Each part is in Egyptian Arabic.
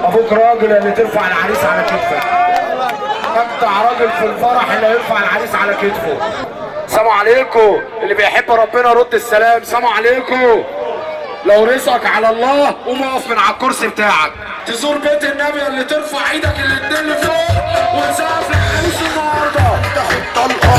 ابوك راجل اللي ترفع العريس على كتفك. اجدع راجل في الفرح اللي هيرفع العريس على كتفه. سلام عليكم، اللي بيحب ربنا رد السلام. سلام عليكم. لو رزقك على الله قوم اقف من على الكرسي بتاعك. تزور بيت النبي اللي ترفع ايدك الاتنين لفوق وتسقف للعريس النهارده. تاخد طلقه.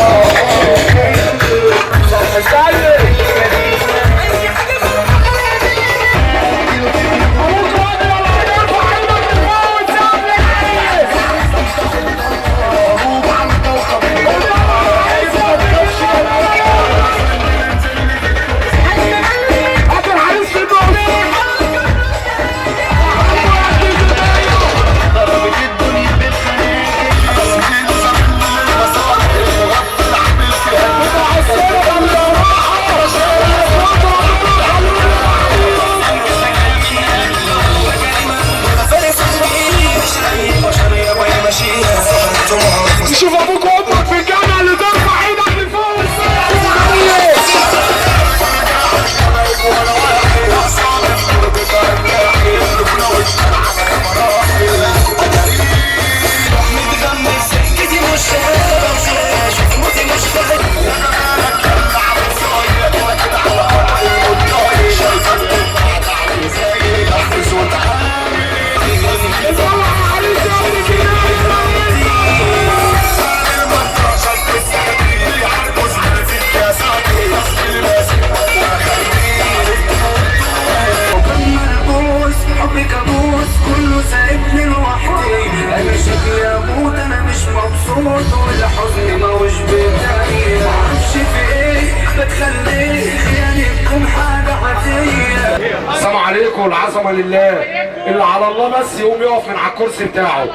شوف ابوك وامك في الجامعة اللي ترفع ايدك لفوق. السلام عليكم. العظمة لله. اللي على الله بس يقوم يقف من على الكرسي بتاعه.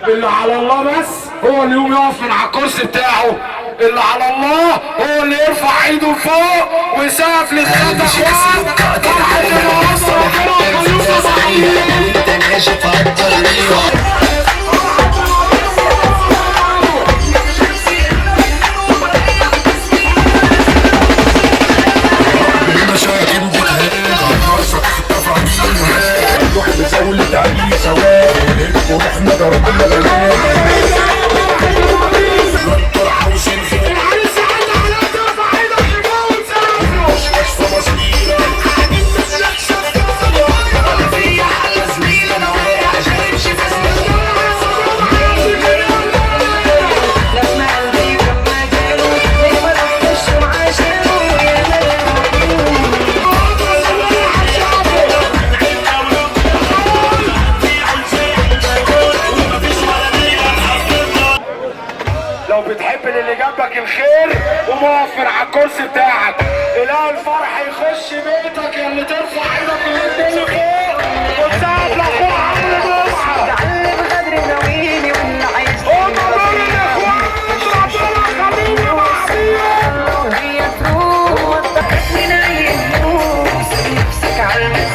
اللي على الله بس هو اللي يقوم يقف من على الكرسي بتاعه. اللي على الله هو اللي يرفع ايده لفوق ويسقف للخطأ. فرحة النهارده ربنا يخليكم. لو بتحب للي جنبك الخير قوم اقف من على الكرسي بتاعك. اله الفرح يخش بيتك يا اللي ترفع ايدك الاتنين لفوق وتسقف لاخوك عمرو جمعه. تعلم غدر ناويني واللي عايز هم دول الاخوات ربنا يخليهم لبعضيهم. وهي تروح وضحتني نايم نفسك على المسيح.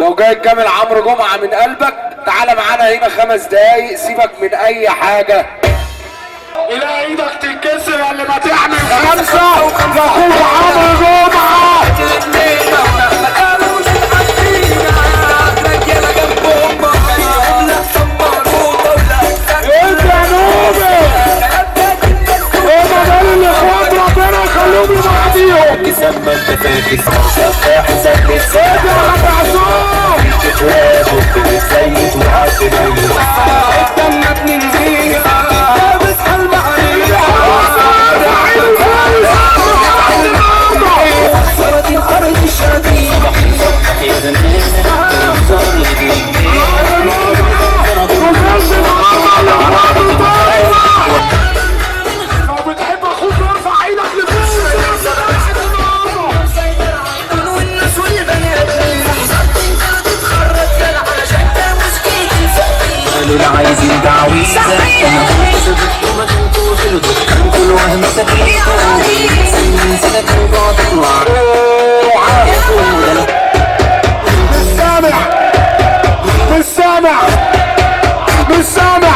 لو جاي تجامل عمرو جمعه من قلبك تعالى معانا هنا 5 دقايق، سيبك من اي حاجة. الى ايدك تتكسر قبل ما تعمل 5 لاخوك عمرو جمعه. انت يا نوبي هما دول الاخوات ربنا يخليهم لبعضيهم. لو بتحب اخوك ارفع ايدك لفوق. عايزين تعويذة مش سامع. سامع، مش سامع.